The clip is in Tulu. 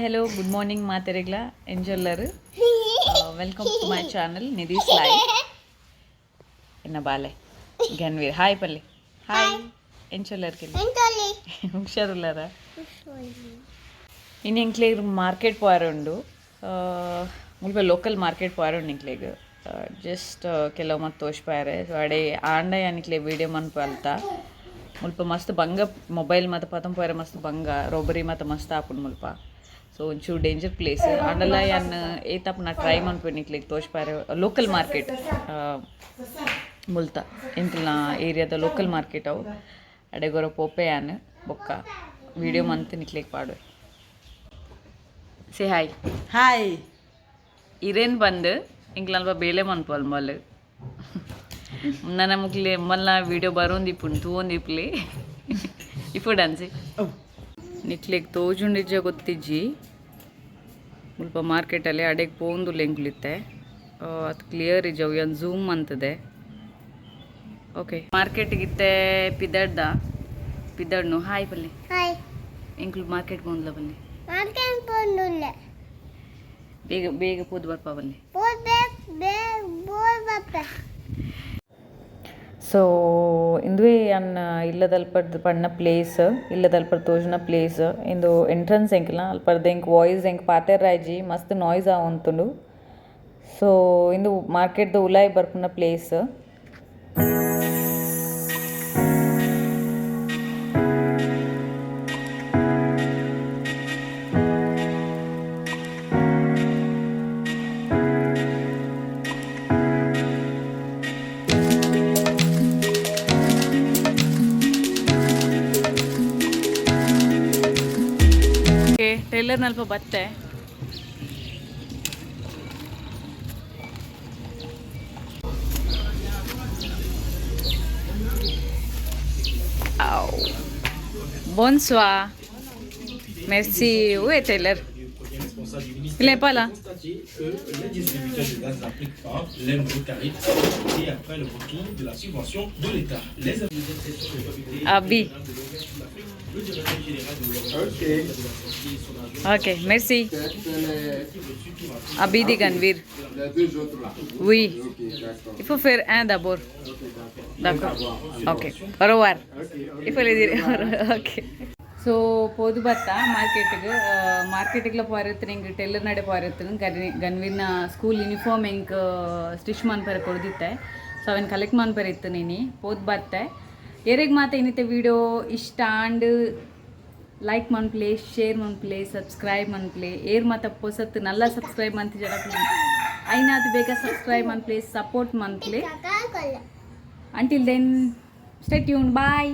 Hello, good morning ಮಾತೆರೆಗ್ಲ ಎಂಜೊಲ್ಲರು. Welcome to my channel Nidhi's life. ಎನ್ನ ಬಾಲೆ ಗನ್ವೀರ್, ಹಾಯ್ ಪಲ್ಲೆ. ಹಾಯ್, ಎಂಚೊಲ್ಲರ್? ಕೆಲ್ಲಿ ಹುಷಾರುಲ್ಲಾರ? ಇನ್ನು ಎಂಕ್ಲೆಗ್ ಮಾರ್ಕೆಟ್ ಪೋಯರೆ ಉಂಡು. ಮುಲ್ಪ ಲೋಕಲ್ ಮಾರ್ಕೆಟ್ ಪೋಯರೆ ಉಂಡು. ಎಂಕ್ಲೆಗ್ ಜಸ್ಟ್ ಕೆಲವು ಮತ್ ತೋಜ್ಪಾಯರೆ. ಸೊ ಅಡೆ ಆಂಡ ಯಾನಿಕ್ಲೆ ವೀಡಿಯೋ ಮನ್ಪು ಅಲ್ತ. ಮುಲ್ಪ ಮಸ್ತ್ ಬಂಗ, ಮೊಬೈಲ್ ಮಾತ ಪತೊಂದು ಪೋಯರೆ ಮಸ್ತ್ ಬಂಗ, ರೋಬರಿ ಮಾತ ಮಸ್ತ್ ಆಪುಂಡು ಮುಲ್ಪ. ಸೊ ಒಂಚೂರು ಡೇಂಜರ್ ಪ್ಲೇಸ್. ಆಂಡಲ ಯಾನ್ ಏತಪ್ಪ ಟ್ರೈ ಮನ್ಪು ನಿಕ್ಲೆಗ್ ತೋಜ್ಪಾಯರೆ. ಲೋಕಲ್ ಮಾರ್ಕೆಟ್ ಮುಲ್ತ, ಎಂಕಲ್ನ ಏರಿಯಾದ ಲೋಕಲ್ ಮಾರ್ಕೆಟ್ ಅವು. ಅಡೆಗೊರ ಪೋಪೆ ಯಾನ್, ಬೊಕ್ಕ ವೀಡಿಯೋ ಮಂತ್ ನಿಕ್ಲೆಗ್ ಪಾಡುವೆ. Say hi. ಹಾಯ್. ಇರೇನ್ ಬಂದು ಎಂಕ್ಲಲ್ಪ ಬೇಲೆ ಮನ್ಪಲ್ ಮಲ್. ನನ್ನ ಮುಕ್ಲೆ ಮಲ್ಲ ವೀಡಿಯೋ ಬರೋಂದಿಪ್ಪುಂಡು, ತೂವೊಂದಿಪ್ಪುಲೆ. ಇಫು ಡ್ಯಾನ್ಸಿ ನಿಕ್ಲೆಗ್ ತೋಜುಂಡಿಜ್ಜ ಗೊತ್ತಿಜ್ಜಿ. ಮುಲ್ಪ ಮಾರ್ಕೆಟಲ್ಲಿ ಅಡೆಗ್ ಪೋಂದುಲ್ಲ ಎಂಕ್ಲಿತ್ತೆ. ಅದು ಕ್ಲಿಯರ್ ಇಜ್ಜ, ಅವು ಯಾನ್ ಝೂಮ್ ಅಂತದೆ. ಓಕೆ, ಮಾರ್ಕೆಟ್ಗಿತ್ತೆ ಪಿದಡ್ದ ಪಿದಡ್ನು. ಹಾಯ್ ಪಲ್ಲೆ. ಹಾಯ್. ಎಂಕ್ಲು ಮಾರ್ಕೆಟ್ ಪೋಂದ್ಲ ಬನ್ನಿ. ಮಾರ್ಕೆಟ್ ಪೋಂದುಲ್ಲೆ. ಬೇಗ ಬೇಗ ಪೋದು ಬರ್ಪ ಬನ್ನಿ. ಬೇಗ ಬೋಲ್ ಬಪ್ಪೆ. ಸೊ ಇಂದುವೆ ಅನ್ನ ಇಲ್ಲದಲ್ಪರ್ದು ಪಣ್ಣ ಪ್ಲೇಸ್, ಇಲ್ಲದಲ್ಪರ್ ತೋಜುನ ಪ್ಲೇಸ್. ಇಂದು ಎಂಟ್ರೆನ್ಸ್ ಎಂಕಲ್ನ. ಅಲ್ಪರ್ದು ಎಂಕ್ ವಾಯ್ಸ್ ಎಂಕ್ ಪಾತೆರ್ರಾಯ್ಜಿ, ಮಸ್ತ್ ನಾಯ್ಸ್ ಆವೊಂತುಂಡು. ಸೊ ಇಂದು ಮಾರ್ಕೆಟ್ದ ಉಲಾಯಿ ಬರ್ಪುನ ಪ್ಲೇಸ್. ಓಕೆ, ಟೈಲರ್ ನಲ್ಪ ಬತ್ತೆ. Bonsoir. Merci. Où est Taylor? Il n'est pas là. Constater que les distributeurs de gaz n'appliquent pas les nouveaux tarifs et après le retour de la subvention de l'État. Les Abi. Le directeur général de l'Organisation de la Santé et son adjoint Ok, merci. Abidi Ganvir. Les deux autres là. Oui. Ok, d'accord. Il faut faire un d'abord. Ok, d'accord. D'accord. Ok. Au revoir. Ok, ok. Il faut le dire. Ok. So ಪೋದು ಬತ್ತ ಮಾರ್ಕೆಟ್ಗೆ. ಮಾರ್ಕೆಟಿಗ್ಲ ಪೋರತ್ನ, ಹಿಂಗೆ ಟೈಲರ್ ನಡೆ ಪೋರತ್ನ. ಗನ್ವೀರ್ನ ಸ್ಕೂಲ್ ಯೂನಿಫಾರ್ಮ್ ಎಂಕ್ ಸ್ಟಿಚ್ ಮನ್ಪರೆ ಕೊಡ್ದಿತ್ತೆ. ಸೊ ಅವನ್ ಕಲೆಕ್ಟ್ ಮನ್ಪರೆ ಇತ್ತು ನೀನಿ ಪೋದು ಬತ್ತೆ. ಎರೆಗ್ ಮಾತ ಇನ್ನಿತ್ತೆ ವಿಡಿಯೋ ಇಷ್ಟ ಆಂಡ್ ಲೈಕ್ ಮನ್ಪ್ಲೆ, ಶೇರ್ ಮನ್ಪ್ಲೆ, ಸಬ್ಸ್ಕ್ರೈಬ್ ಮನ್ಪ್ಲೆ. ಏರ್ ಮಾತ ಪೊಸತ್ತು ನಲ್ಲ ಸಬ್ಸ್ಕ್ರೈಬ್ ಮಂತಿಜರ, ಐನಾತ್ ಬೇಗ ಸಬ್ಸ್ಕ್ರೈಬ್ ಮನ್ಪ್ಲೆ, ಸಪೋರ್ಟ್ ಮನ್ಪ್ಲೆ. ಕಾಕೊಲ್ಲ. Until then, stay tuned. Bye.